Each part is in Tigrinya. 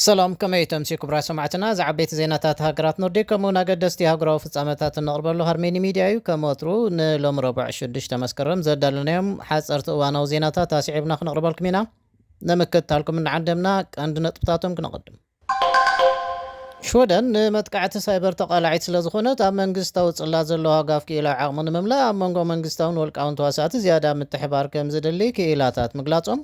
ሰላም፣ ከመይ ተምሲ ክቡራት ሰማዕትና? ዝዓበይቲ ዜናታት ሃገራት ኖርዲክ ከምኡውን ኣገደስቲ ሃገራዊ ፍጻመታት እነቕርበሉ ሃርሜኒ ሚድያ እዩ። ከም ወትሩ ንሎሚ ረቡዕ ሽዱሽተ መስከረም ዘዳለናዮም ሓጸርቲ እዋናዊ ዜናታት ኣስዒብና ክነቕርበልኩም ኢና። ንምክትታልኩም እናዓደምና ቀንዲ ነጥብታቶም ክነቐድም። ሽወደን ንመጥቃዕቲ ሳይበር ተቓላዒት ስለ ዝኾነት ኣብ መንግስታዊ ጽላት ዘለዋ ጋፍ ክኢላዊ ዓቕሚ ንምምላእ ኣብ መንጎ መንግስታውን ወልቃውን ተዋሳእቲ ዝያዳ ምትሕባር ከም ዝደሊ ክኢላታት ምግላጾም።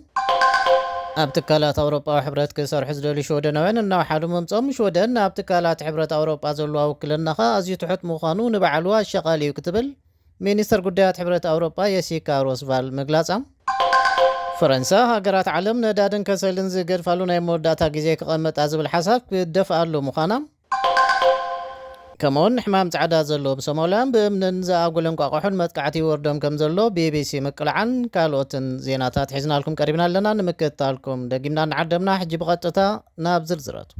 ኣብ ትካላት ኣውሮጳዊ ሕብረት ክሰርሑ ዝደልዩ ሽወደናውያን እናወሓዱ ምምጾም ሽወደን ኣብ ትካላት ሕብረት ኣውሮጳ ዘለዋ ውክልናኻ ኣዝዩ ትሑት ምዃኑ ንባዕሉ ኣሸቓሊ እዩ ክትብል ሚኒስተር ጉዳያት ሕብረት ኣውሮጳ የሲካ ሮስቫል ምግላጻ። ፈረንሳ ሃገራት ዓለም ነዳድን ከሰልን ዝገድፋሉ ናይ መወዳእታ ግዜ ክቐመጣ ዝብል ሓሳብ ክደፍኣሉ ምዃና፣ ከምኡውን ሕማም ጻዕዳ ዘለዎም ሶማውያን ብእምንን ዝኣጉል እንቋቑሖን መጥቃዕቲ ይወርዶም ከም ዘሎ ቢቢሲ ምቅላዓን ካልኦትን ዜናታት ሒዝናልኩም ቀሪብና ኣለና። ንምክትታልኩም ደጊምና እናዓደምና ሕጂ ብቐጥታ ናብ ዝርዝራቱ።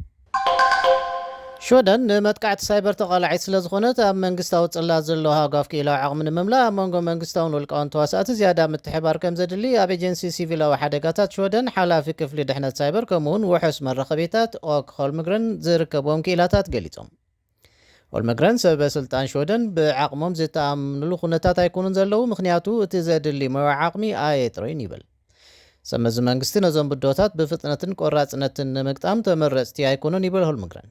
ሽወደን ንመጥቃዕቲ ሳይበር ተቓላዒት ስለ ዝኾነት ኣብ መንግስታዊ ጽላት ዘለዋ ሃጓፍ ክኢላዊ ዓቕሚ ንምምላእ ኣብ መንጎ መንግስታውን ውልቃውን ተዋሳእቲ ዝያዳ ምትሕባር ከም ዘድሊ ኣብ ኤጀንሲ ሲቪላዊ ሓደጋታት ሽወደን ሓላፊ ክፍሊ ድሕነት ሳይበር ከምኡውን ውሑስ መራኸቢታት ኦክ ሆልምግረን ዝርከብዎም ክኢላታት ገሊጾም። ሆልምግረን ሰበ ስልጣን ሽወደን ብዓቕሞም ዝተኣምንሉ ኩነታት ኣይኮኑን ዘለዉ፣ ምኽንያቱ እቲ ዘድሊ ሞያዊ ዓቕሚ ኣየጥረዩን ይብል። ሰመዚ መንግስቲ ነዞም ብድሆታት ብፍጥነትን ቆራጽነትን ንምግጣም ተመረጽቲ ኣይኮኑን ይብል ሆልምግረን።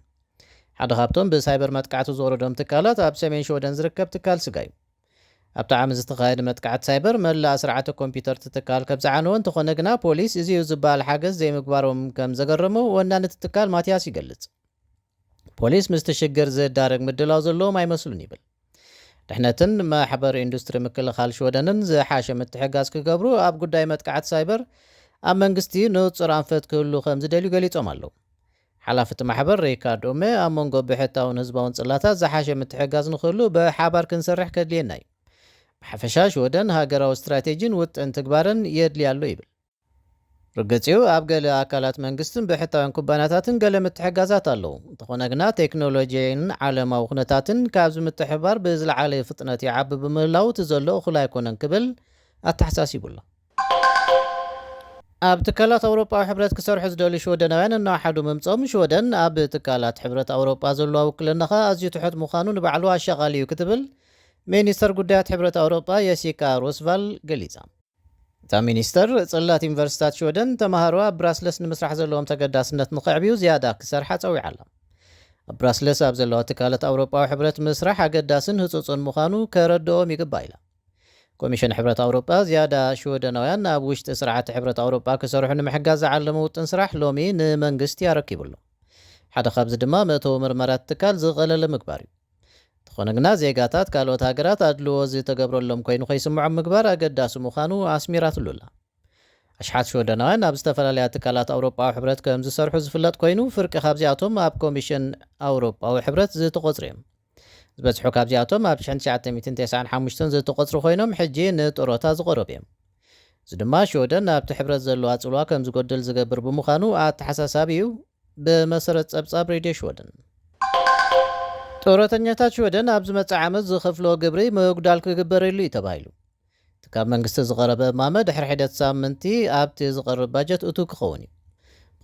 ሓደ ካብቶም ብሳይበር መጥቃዕቲ ዝወረዶም ትካላት ኣብ ሰሜን ሽወደን ዝርከብ ትካል ስጋ እዩ። ኣብቲ ዓሚ ዝተኻየደ መጥቃዕቲ ሳይበር መላእ ስርዓተ ኮምፒውተር እቲ ትካል ከም ዝዓነወ እንተኾነ ግና ፖሊስ እዚ እዩ ዝበሃል ሓገዝ ዘይምግባሮም ከም ዘገረሞ ወናኒ እቲ ትካል ማትያስ ይገልጽ። ፖሊስ ምስቲ ሽግር ዝዳረግ ምድላው ዘለዎም ኣይመስሉን ይብል። ድሕነትን ማሕበር ኢንዱስትሪ ምክልኻል ሽወደንን ዝሓሸ ምትሕጋዝ ክገብሩ ኣብ ጉዳይ መጥቃዕቲ ሳይበር ኣብ መንግስቲ ንጹር ኣንፈት ክህሉ ከም ዝደልዩ ገሊጾም ኣለዉ። ሓላፊ እቲ ማሕበር ሪካርድ ኡመ ኣብ መንጎ ብሕታውን ህዝባውን ጽላታት ዝሓሸ ምትሕጋዝ ንክህሉ ብሓባር ክንሰርሕ ከድልየና እዩ። ብሓፈሻ ሽወደን ሃገራዊ ስትራቴጂን ውጥን ትግባረን የድልያ ኣሎ ይብል። ርግጽ እዩ ኣብ ገለ ኣካላት መንግስትን ብሕታውያን ኩባንያታትን ገለ ምትሕጋዛት ኣለዉ። እንተኾነ ግና ቴክኖሎጂን ዓለማዊ ኩነታትን ካብዚ ምትሕብባር ብዝለዓለ ፍጥነት ይዓቢ ብምህላዉ እቲ ዘሎ እኹል ኣይኮነን ክብል ኣተሓሳሲቡ ኣሎ። ኣብ ትካላት ኣውሮጳዊ ሕብረት ክሰርሑ ዝደልዩ ሽወደናውያን እናወሓዱ ምምጾም ሽወደን ኣብ ትካላት ሕብረት ኣውሮጳ ዘለዋ ውክልናኻ ኣዝዩ ትሑት ምዃኑ ንባዕሉ ኣሻቓሊ እዩ ክትብል ሚኒስተር ጉዳያት ሕብረት ኣውሮጳ የሲካ ሮስቫል ገሊጻ። እታ ሚኒስተር ጽላት ዩኒቨርሲታት ሽወደን ተምሃሮ ኣብ ብራስለስ ንምስራሕ ዘለዎም ተገዳስነት ንኸዕብዩ ዝያዳ ክሰርሓ ጸዊዓ ኣላ። ኣብ ብራስለስ ኣብ ዘለዋ ትካላት ኣውሮጳዊ ሕብረት ምስራሕ ኣገዳስን ህጹጽን ምዃኑ ከረድኦም ይግባእ ኢላ። ኮሚሽን ሕብረት ኣውሮጳ ዝያዳ ሽወደናውያን ኣብ ውሽጢ ስርዓት ሕብረት ኣውሮጳ ክሰርሑ ንምሕጋዝ ዝዓለመ ውጥን ስራሕ ሎሚ ንመንግስቲ ኣረኪቡ ኣሎ። ሓደ ካብዚ ድማ መእተዊ ምርመራት ትካል ዝቐለለ ምግባር እዩ። እንተኾነ ግና ዜጋታት ካልኦት ሃገራት ኣድልዎ ዝተገብረሎም ኮይኑ ከይስምዖም ምግባር ኣገዳሲ ምዃኑ ኣስሚራትሉ ኣላ። ኣሽሓት ሽወደናውያን ኣብ ዝተፈላለያ ትካላት ኣውሮጳዊ ሕብረት ከም ዝሰርሑ ዝፍለጥ ኮይኑ ፍርቂ ካብዚኣቶም ኣብ ኮሚሽን ኣውሮጳዊ ሕብረት ዝተቖጽሩ እዮም። ዝበዝሑ ካብዚኣቶም ኣብ ሽሕን ትሽዓተ ሚእትን ተስዓን ሓሙሽተን ዝተቖጽሩ ኮይኖም ሕጂ ንጥሮታ ዝቐረቡ እዮም። እዚ ድማ ሽወደን ኣብቲ ሕብረት ዘለዋ ጽልዋ ከም ዝጎድል ዝገብር ብምዃኑ ኣተሓሳሳቢ እዩ። ብመሰረት ጸብጻብ ሬድዮ ሽወደን ጡረተኛታት ሽወደን ኣብ ዝመጽእ ዓመት ዝኸፍልዎ ግብሪ ምጉዳል ክግበረሉ እዩ ተባሂሉ። እቲ ካብ መንግስቲ ዝቐረበ እማመ ድሕሪ ሒደት ሳምንቲ ኣብቲ ዝቐርብ ባጀት እቱ ክኸውን እዩ።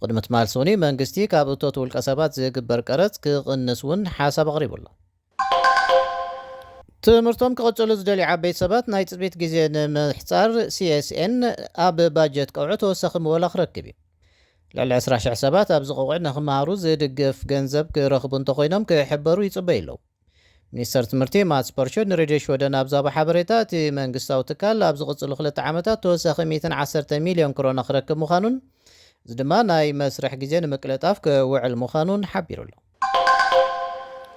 ብቕድሚ ትማል ሰኑይ መንግስቲ ካብ እቶት ውልቀ ሰባት ዝግበር ቀረጽ ክቕንስ እውን ሓሳብ ኣቕሪቡ ኣሎ። ትምህርቶም ክቕጽሉ ዝደልዩ ዓበይቲ ሰባት ናይ ጽቤት ግዜ ንምሕጻር ሲኤስኤን ኣብ ባጀት ቀውዒ ተወሳኺ ምወላ ክረክብ እዩ። ልዕሊ ዕስራ ሽሕ ሰባት ኣብዚ ቀውዒ ንኽመሃሩ ዝድግፍ ገንዘብ ክረኽቡ እንተኾይኖም ክሕበሩ ይጽበዩ ኣለዉ። ሚኒስተር ትምህርቲ ማትስ ፖርሾ ንሬድዮ ሽወደን ኣብ ዝሃቦ ሓበሬታ እቲ መንግስታዊ ትካል ኣብ ዝቕጽሉ ክልተ ዓመታት ተወሳኺ ሚእትን ዓሰርተ ሚልዮን ክሮና ክረክብ ምዃኑን እዚ ድማ ናይ መስርሕ ግዜ ንምቅልጣፍ ክውዕል ምዃኑን ሓቢሩ ኣሎ።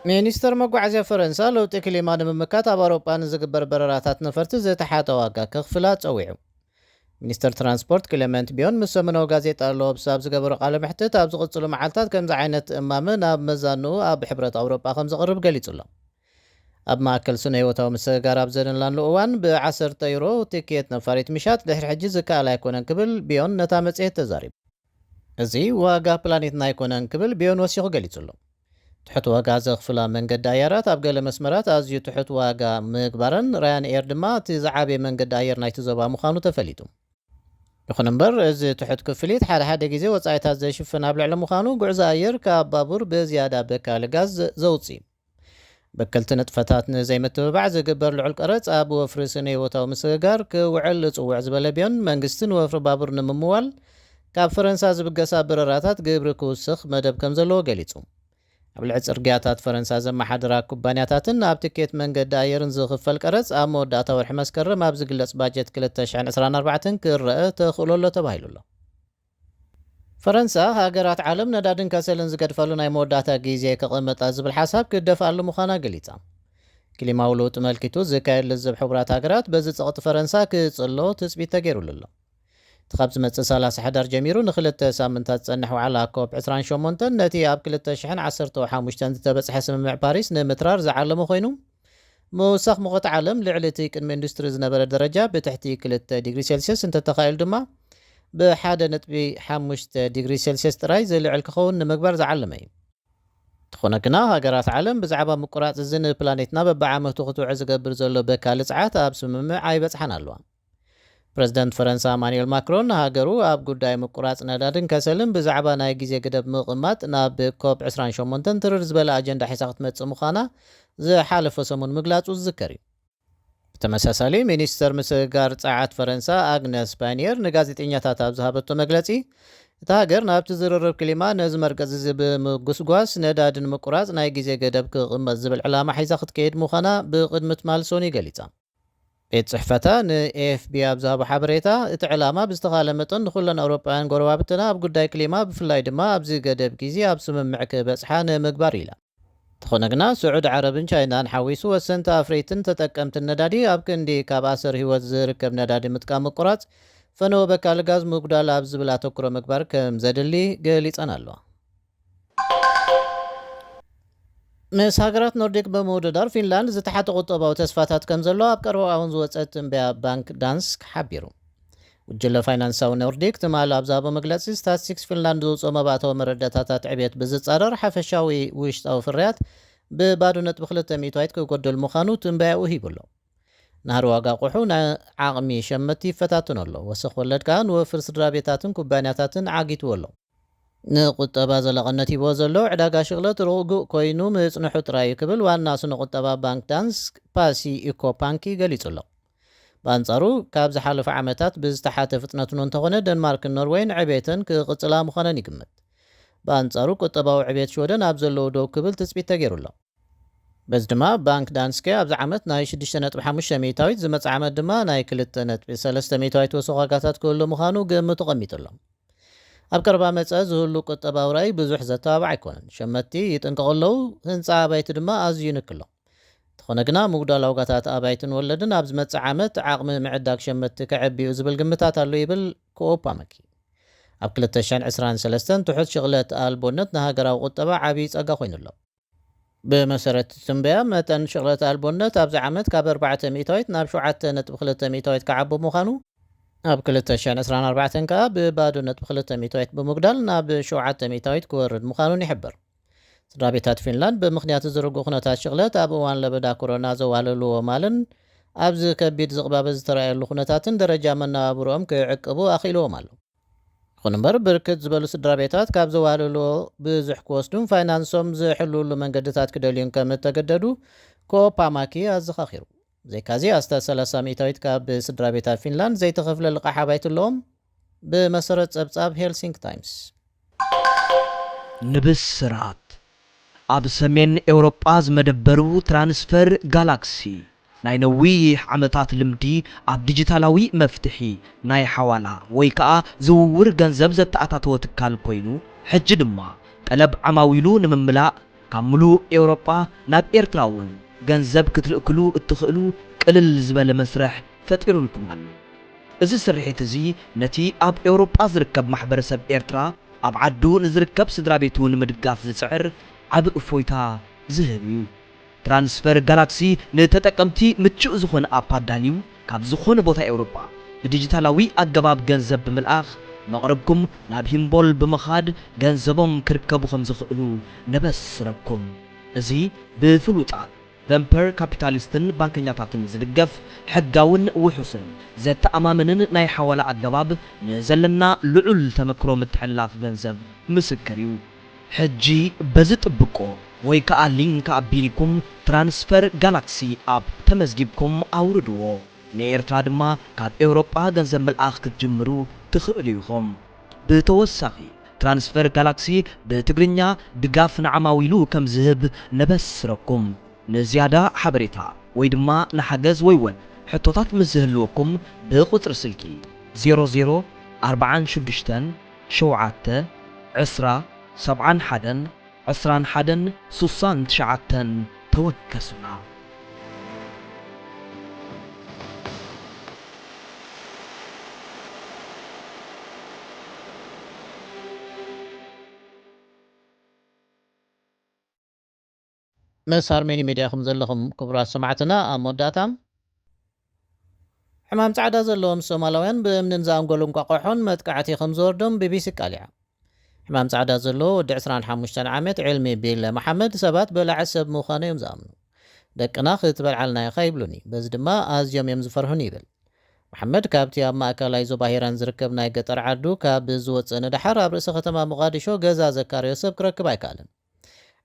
ሚኒስተር መጓዓዝያ ፈረንሳ ለውጢ ክሊማ ንምምካት ኣብ ኣውሮጳ ንዝግበር በረራታት ነፈርቲ ዝተሓተ ዋጋ ከኽፍላ ጸዊዑ። ሚኒስተር ትራንስፖርት ክሌመንት ቢዮን ምስ ሰሙናዊ ጋዜጣ ሎብስ ኣብ ዝገበሮ ቃለ መሕትት ኣብ ዝቕጽሉ መዓልታት ከምዚ ዓይነት እማመ ናብ መዛንኡ ኣብ ሕብረት ኣውሮጳ ከም ዝቕርብ ገሊጹ ኣሎ። ኣብ ማእከል ስነ ህይወታዊ ምስግጋር ኣብ ዘለናሉ እዋን ብዓሰርተ ዩሮ ትኬት ነፋሪት ምሻጥ ድሕሪ ሕጂ ዝከኣል ኣይኮነን ክብል ቢዮን ነታ መጽሔት ተዛሪቡ። እዚ ዋጋ ፕላኔትና ኣይኮነን ክብል ቢዮን ወሲኹ ገሊጹ ኣሎ። ትሑት ዋጋ ዘኽፍላ መንገዲ ኣየራት ኣብ ገለ መስመራት ኣዝዩ ትሑት ዋጋ ምግባረን ራያን ኤር ድማ እቲ ዝዓበየ መንገዲ ኣየር ናይቲ ዞባ ምዃኑ ተፈሊጡ። ይኹን እምበር፣ እዚ ትሑት ክፍሊት ሓደ ሓደ ግዜ ወጻኢታት ዘይሽፍን ኣብ ልዕሊ ምዃኑ፣ ጉዕዞ ኣየር ካብ ባቡር ብዝያዳ በካሊ ጋዝ ዘውጽእ እዩ። በከልቲ ንጥፈታት ንዘይምትብባዕ ዝግበር ልዑል ቀረጽ፣ ኣብ ወፍሪ ስነ ህይወታዊ ምስግጋር ክውዕል ጽውዕ ዝበለ ቢዮን፣ መንግስቲ ንወፍሪ ባቡር ንምምዋል ካብ ፈረንሳ ዝብገሳ በረራታት ግብሪ ክውስኽ መደብ ከም ዘለዎ ገሊጹ። ኣብ ልዕሊ ጽርግያታት ፈረንሳ ዘመሓድራ ኩባንያታትን ኣብ ትኬት መንገዲ ኣየርን ዝኽፈል ቀረጽ፣ ኣብ መወዳእታ ወርሒ መስከረም ኣብ ዝግለጽ ባጀት ክልተ ሽሕን ዕስራን ኣርባዕተን ክረአ ተኽእሎ ኣሎ ተባሂሉ ኣሎ። ፈረንሳ፣ ሃገራት ዓለም ነዳድን ከሰልን ዝገድፋሉ ናይ መወዳእታ ግዜ ክቕመጣ ዝብል ሓሳብ ክደፍኣሉ ምዃና ገሊጻ። ክሊማዊ ለውጢ መልኪቱ ዝካየድ ልዝብ ሕቡራት ሃገራት፣ በዚ ጸቕጢ ፈረንሳ ክጽሎ ትጽቢት ተገይሩሉ ኣሎ። እቲ ካብ ዝመጽእ ሰላሳ ሕዳር ጀሚሩ ንኽልተ ሳምንታት ዝጸንሕ ዋዕላ ኮፕ ዕስራን ሸሞንተን፣ ነቲ ኣብ ክልተ ሽሕን ዓሰርተ ሓሙሽተን ዝተበጽሐ ስምምዕ ፓሪስ ንምትራር ዝዓለመ ኮይኑ፣ ምውሳኽ ሙቐት ዓለም ልዕሊ እቲ ቅድሚ ኢንዱስትሪ ዝነበረ ደረጃ ብትሕቲ ክልተ ዲግሪ ሴልስየስ እንተተኻኢሉ ድማ፣ ብ ሓደ ነጥቢ ሓሙሽተ ዲግሪ ሴልስየስ ጥራይ ዝልዕል ክኸውን ንምግባር ዝዓለመ እዩ። እንተኾነ ግና፣ ሃገራት ዓለም ብዛዕባ ምቁራጽ እዚ ንፕላኔትና በብዓመቱ ክትውዕል ዝገብር ዘሎ በካሊ ጸዓት ኣብ ስምምዕ ኣይበጽሓን ኣለዋ። ፕረዚደንት ፈረንሳ ኢማኑኤል ማክሮን፣ ሃገሩ ኣብ ጉዳይ ምቁራጽ ነዳድን ከሰልን ብዛዕባ ናይ ግዜ ገደብ ምቕማጥ ናብ ኮፕ ዕስራን ሸሞንተን ትርር ዝበለ ኣጀንዳ ሒዛ ክትመጽእ ምዃና ዝሓለፈ ሰሙን ምግላጹ ዝዝከር እዩ። ብተመሳሳሊ፣ ሚኒስተር ምስግጋር ጸዓት ፈረንሳ ኣግነስ ፓኒየር ንጋዜጠኛታት ኣብ ዝሃበቶ መግለጺ፣ እታ ሃገር ናብቲ ዝርርብ ክሊማ ነዚ መርገጽ እዚ ብምጉስጓስ፣ ነዳዲ ንምቁራጽ ናይ ግዜ ገደብ ክቕመጥ ዝብል ዕላማ ሒዛ ክትከይድ ምዃና ብቕድሚ ትማል ሰኑይ ገሊጻ። ቤት ጽሕፈታ ንኤኤፍቢ ኣብ ዝሃቦ ሓበሬታ፣ እቲ ዕላማ ብዝተኻለ መጠን ንኹለን ኣውሮጳውያን ጎረባብትና ኣብ ጉዳይ ክሊማ፣ ብፍላይ ድማ ኣብዚ ገደብ ግዜ ኣብ ስምምዕ ክበጽሓ ንምግባር ኢላ። እንተኾነ ግና፣ ስዑድ ዓረብን ቻይናን ሓዊሱ ወሰንቲ ኣፍረይትን ተጠቀምትን ነዳዲ ኣብ ክንዲ ካብ ኣሰር ህይወት ዝርከብ ነዳዲ ምጥቃም ምቁራጽ፣ ፈነወ በካሊ ጋዝ ምጉዳል ኣብ ዝብል ኣተኩሮ ምግባር ከም ዘድሊ ገሊጸን ኣለዋ። ምስ ሃገራት ኖርዲክ ብምውድዳር፣ ፊንላንድ ዝተሓተ ቁጠባዊ ተስፋታት ከም ዘሎ ኣብ ቀረባ እዋን ዝወጸ ትንበያ ባንክ ዳንስክ ሓቢሩ። ጉጅለ ፋይናንሳዊ ኖርዲክ ትማሊ ኣብ ዝሃቦ መግለጺ፣ ስታትስቲክስ ፊንላንድ ዘውጽኦ መባእታዊ መረዳእታታት ዕብየት ብዝጻረር፣ ሓፈሻዊ ውሽጣዊ ፍርያት ብባዶ ነጥቢ ክልተ ሚእታዊት ክጎድል ምዃኑ ትንበያኡ ሂቡ ኣሎ። ናህሪ ዋጋ ኣቑሑ ንዓቕሚ ሸመትቲ ይፈታተኖ ኣሎ። ወሰኽ ወለድ ከኣ ንወፍሪ ስድራ ቤታትን ኩባንያታትን ዓጊትዎ ኣሎ። ንቁጠባ ዘለቐነት ሂብዎ ዘሎ ዕዳጋ ሽቕለት ርጉእ ኮይኑ ምጽንሑ ጥራይ እዩ ክብል ዋና ስነ ቁጠባ ባንክ ዳንስክ ፓሲ ኢኮ ፓንኪ ገሊጹ ኣሎ። ብኣንጻሩ፣ ካብ ዝሓለፉ ዓመታት ብዝተሓተ ፍጥነት እውን እንተኾነ፣ ደንማርክን ኖርወይን ዕቤተን ክቕጽላ ምዃነን ይግመት። ብኣንጻሩ፣ ቁጠባዊ ዕቤት ሽወደን ኣብ ዘለዎ ደው ክብል ትጽቢት ተገይሩ ኣሎ። በዚ ድማ፣ ባንክ ዳንስኬ ኣብዚ ዓመት ናይ ሽዱሽተ ነጥቢ ሓሙሽተ ሚእታዊት፣ ዝመጽእ ዓመት ድማ ናይ ክልተ ነጥቢ ሰለስተ ሚእታዊት ወሰኽ ዋጋታት ክህሉ ምዃኑ ግምቱ ቀሚጡ ኣሎ። ኣብ ቀረባ መጸ ዝህሉ ቁጠባዊ ራእይ ብዙሕ ዘተባብዕ ኣይኮነን። ሸመትቲ ይጥንቀቑ ኣለዉ፣ ህንጻ ኣባይቲ ድማ ኣዝዩ ይንክሎ። እንተኾነ ግና፣ ምጉዳል ዋጋታት ኣባይትን ወለድን ኣብ ዝመጽእ ዓመት ዓቕሚ ምዕዳግ ሸመትቲ ከዕቢ እዩ ዝብል ግምታት ኣሎ ይብል ኮኦፓመኪ። ኣብ ክልተ ሽሕን ዕስራን ሰለስተን ትሑት ሽቕለት ኣልቦነት ንሃገራዊ ቁጠባ ዓብዪ ጸጋ ኮይኑ ኣሎ። ብመሰረት ትንበያ፣ መጠን ሽቕለት ኣልቦነት ኣብዚ ዓመት ካብ ኣርባዕተ ሚእታዊት ናብ ሸውዓተ ነጥቢ ክልተ ሚእታዊት ክዓቢ ምዃኑ፣ ኣብ ክልተ ሽሕን ዕስራን ኣርባዕተን ከኣ ብባዶ ነጥቢ ክልተ ሚእታዊት ብምጉዳል ናብ ሸውዓተ ሚእታዊት ክወርድ ምዃኑን ይሕበር። ስድራ ቤታት ፊንላንድ ብምኽንያት ዝርጉ ኩነታት ሽቕለት ኣብ እዋን ለበዳ ኮሮና ዘዋለልዎ ማልን ኣብዚ ከቢድ ዝቕባበ ዝተራእየሉ ኩነታትን ደረጃ መነባብሮኦም ክዕቅቡ ኣኽኢልዎም ኣሎ። ይኹን እምበር፣ ብርክት ዝበሉ ስድራ ቤታት ካብ ዘዋለልዎ ብዙሕ ክወስዱን ፋይናንሶም ዝሕልውሉ መንገድታት ክደልዩን ከም እተገደዱ ኮፓማኪ ኣዘኻኺሩ። ብዘይካዚ፣ ኣስታት ሰላሳ ሚእታዊት ካብ ስድራ ቤታት ፊንላንድ ዘይተኸፍለ ልቓሕ ኣባይቲ ኣለዎም፣ ብመሰረት ጸብጻብ ሄልሲንክ ታይምስ። ንብስራት ኣብ ሰሜን ኤውሮጳ ዝመደበሩ ትራንስፈር ጋላክሲ ናይ ነዊሕ ዓመታት ልምዲ ኣብ ዲጂታላዊ መፍትሒ ናይ ሓዋላ ወይ ከኣ ዝውውር ገንዘብ ዘተኣታተወ ትካል ኮይኑ፣ ሕጂ ድማ ጠለብ ዓማዊሉ ንምምላእ ካብ ምሉእ ኤውሮጳ ናብ ኤርትራ እውን ገንዘብ ክትልእክሉ እትኽእሉ ቅልል ዝበለ መስርሕ ፈጢሩልኩም ኣሎ። እዚ ስርሒት እዚ ነቲ ኣብ ኤውሮጳ ዝርከብ ማሕበረሰብ ኤርትራ ኣብ ዓዱ ንዝርከብ ስድራ ቤቱ ንምድጋፍ ዝጽዕር ዓቢ እፎይታ ዝህብ እዩ። ትራንስፈር ጋላክሲ ንተጠቀምቲ ምቹእ ዝኾነ ኣፕ ኣዳልዩ ካብ ዝኾነ ቦታ ኤውሮጳ ብዲጂታላዊ ኣገባብ ገንዘብ ብምልኣኽ መቕርብኩም ናብ ሂምቦል ብምኻድ ገንዘቦም ክርከቡ ከም ዝኽእሉ ነበስረኩም። እዚ ብፍሉጣት ቨንፐር ካፒታሊስትን ባንከኛታትን ዝድገፍ ሕጋውን ውሑስን ዘተኣማምንን ናይ ሓዋላ ኣገባብ ንዘለና ልዑል ተመክሮ ምትሕልላፍ ገንዘብ ምስክር እዩ። ሕጂ በዚ ጥብቆ ወይ ከኣ ሊንክ ኣቢልኩም ትራንስፈር ጋላክሲ ኣፕ ተመዝጊብኩም ኣውርድዎ። ንኤርትራ ድማ ካብ ኤውሮጳ ገንዘብ ምልኣኽ ክትጅምሩ ትኽእሉ ኢኹም። ብተወሳኺ ትራንስፈር ጋላክሲ ብትግርኛ ድጋፍ ንዓማዊሉ ከም ዝህብ ነበስረኩም። ንዝያዳ ሓበሬታ ወይ ድማ ንሓገዝ ወይ እውን ሕቶታት ምስ ዝህልወኩም ብቁጽሪ ስልኪ ዜሮ ዜሮ ኣርባዓን ሽዱሽተን ሸውዓተ ዕስራ ሰብዓን ሓደን ዕስራን ሓደን ስሳን ትሽዓተን ተወከሱና። ምስ ኣርሜኒ ሚድያ ኢኹም ዘለኹም ክቡራት ሰማዕትና። ኣብ መወዳእታ ሕማም ጻዕዳ ዘለዎም ሶማላውያን ብእምንን ዝኣንጎሉ እንቋቑሖን መጥቃዕቲ ከም ዝወርዶም ቢቢሲ ኣቃሊዓ። ሕማም ጻዕዳ ዘለዎ ወዲ ዕስራን ሓሙሽተን ዓመት ዕልሚ ቢለ መሓመድ ሰባት በላዒ ሰብ ምዃኑ እዮም ዝኣምኑ። ደቅና ክትበልዓልና ኢኻ ይብሉኒ፣ በዚ ድማ ኣዝዮም እዮም ዝፈርሁኒ ይብል። መሓመድ ካብቲ ኣብ ማእከላይ ዞባ ሂራን ዝርከብ ናይ ገጠር ዓዱ ካብ ዝወጽእ ንደሓር ኣብ ርእሰ ከተማ ሞቓዲሾ ገዛ ዘካረዮ ሰብ ክረክብ ኣይከኣለን።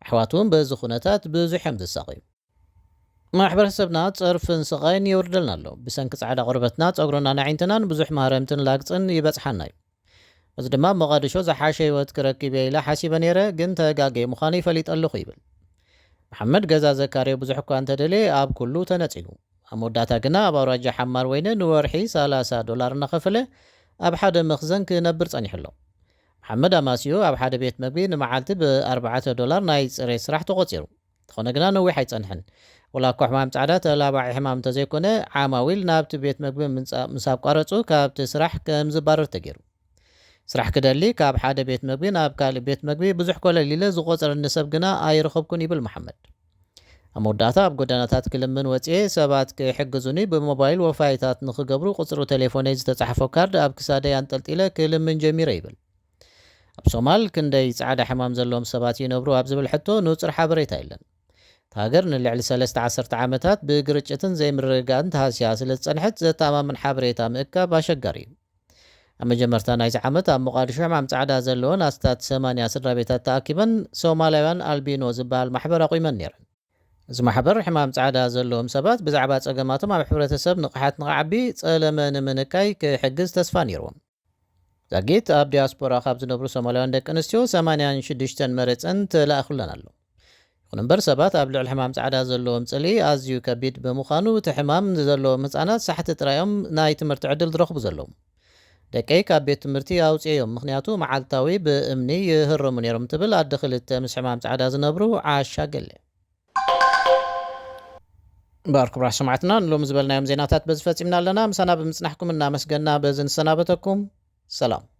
ኣሕዋቱ እውን በዚ ኩነታት ብዙሕ እዮም ዝሳቐዩ። ማሕበረሰብና ጸርፍን ስቓይን የውርደልና ኣሎ። ብሰንኪ ጻዕዳ ቆርበትና፣ ጸጉርናን ኣዒንትናን ብዙሕ ማህረምትን ላግጽን ይበጽሓና እዩ። እዚ ድማ ኣብ ሞቓዲሾ ዝሓሸ ህይወት ክረክብ እየ ኢለ ሓሲበ ነይረ፣ ግን ተጋግየ ምዃነይ ፈሊጠ ኣለኹ ይብል። መሓመድ ገዛ ዘካርዮ ብዙሕ እኳ እንተደለየ ኣብ ኩሉ ተነጺጉ። ኣብ መወዳእታ ግና ኣብ ኣውራጃ ሓማር ወይነ ንወርሒ ሰላሳ ዶላር እናኸፈለ ኣብ ሓደ መኽዘን ክነብር ጸኒሑ ኣሎ። መሓመድ ኣማስይኡ ኣብ ሓደ ቤት መግቢ ንመዓልቲ ብኣርባዕተ ዶላር ናይ ጽሬት ስራሕ ተቖጺሩ። እንተኾነ ግና ነዊሕ ኣይጸንሐን። ወላ እኳ ሕማም ጻዕዳ ተላባዒ ሕማም እንተዘይኮነ፣ ዓማዊል ናብቲ ቤት መግቢ ምምጻእ ምስ ኣቋረጹ ካብቲ ስራሕ ከም ዝባረር ተገይሩ። ስራሕ ክደሊ ካብ ሓደ ቤት መግቢ ናብ ካልእ ቤት መግቢ ብዙሕ ኮለል ኢለ ዝቖጸረኒ ሰብ ግና ኣይረኸብኩን ይብል መሓመድ። ኣብ መወዳእታ ኣብ ጎደናታት ክልምን ወጽኤ ሰባት ክሕግዙኒ ብሞባይል ወፋይታት ንኽገብሩ ቁጽሪ ቴሌፎነይ ዝተጻሕፎ ካርድ ኣብ ክሳደይ ኣንጠልጢለ ክልምን ጀሚረ ይብል። ኣብ ሶማል ክንደይ ጻዕዳ ሕማም ዘለዎም ሰባት ይነብሩ ኣብ ዝብል ሕቶ ንጹር ሓበሬታ የለን። እታ ሃገር ንልዕሊ ሰለስተ ዓሰርተ ዓመታት ብግርጭትን ዘይምርግጋእን ተሃስያ ስለ ዝጸንሐት ዘተኣማምን ሓበሬታ ምእካብ ኣሸጋሪ እዩ። ኣብ መጀመርታ ናይዚ ዓመት ኣብ ሞቓዲሾ ሕማም ጻዕዳ ዘለወን ኣስታት ሰማንያ ስድራ ቤታት ተኣኪበን ሶማላውያን ኣልቢኖ ዝበሃል ማሕበር ኣቑመን ነይረን። እዚ ማሕበር ሕማም ጻዕዳ ዘለዎም ሰባት ብዛዕባ ጸገማቶም ኣብ ሕብረተሰብ ንቕሓት ንኽዓቢ ጸለመ ንምንካይ ክሕግዝ ተስፋ ነይርዎም። ዛጊት ኣብ ዲያስፖራ ካብ ዝነብሩ ሶማላውያን ደቂ ኣንስትዮ ሰማንያን ሽዱሽተን መረጸን ተላእኹለን ኣሎ። ይኹን እምበር ሰባት ኣብ ልዕሊ ሕማም ጻዕዳ ዘለዎም ጽልኢ ኣዝዩ ከቢድ ብምዃኑ እቲ ሕማም ዘለዎም ህጻናት ሳሕቲ ጥራይ እዮም ናይ ትምህርቲ ዕድል ዝረኽቡ ዘለዉ። ደቀይ ካብ ቤት ትምህርቲ ኣውፅኤዮም ምኽንያቱ መዓልታዊ ብእምኒ ይህረሙ ነይሮም ትብል ኣደ ክልተ ምስ ሕማም ጻዕዳ ዝነብሩ ዓሻ ገለ። እምበኣር ክቡራት ሰማዕትና ንሎሚ ዝበልናዮም ዜናታት በዚ ፈጺምና ኣለና። ምሳና ብምጽናሕኩም እናመስገና በዚ ንሰናበተኩም። ሰላም።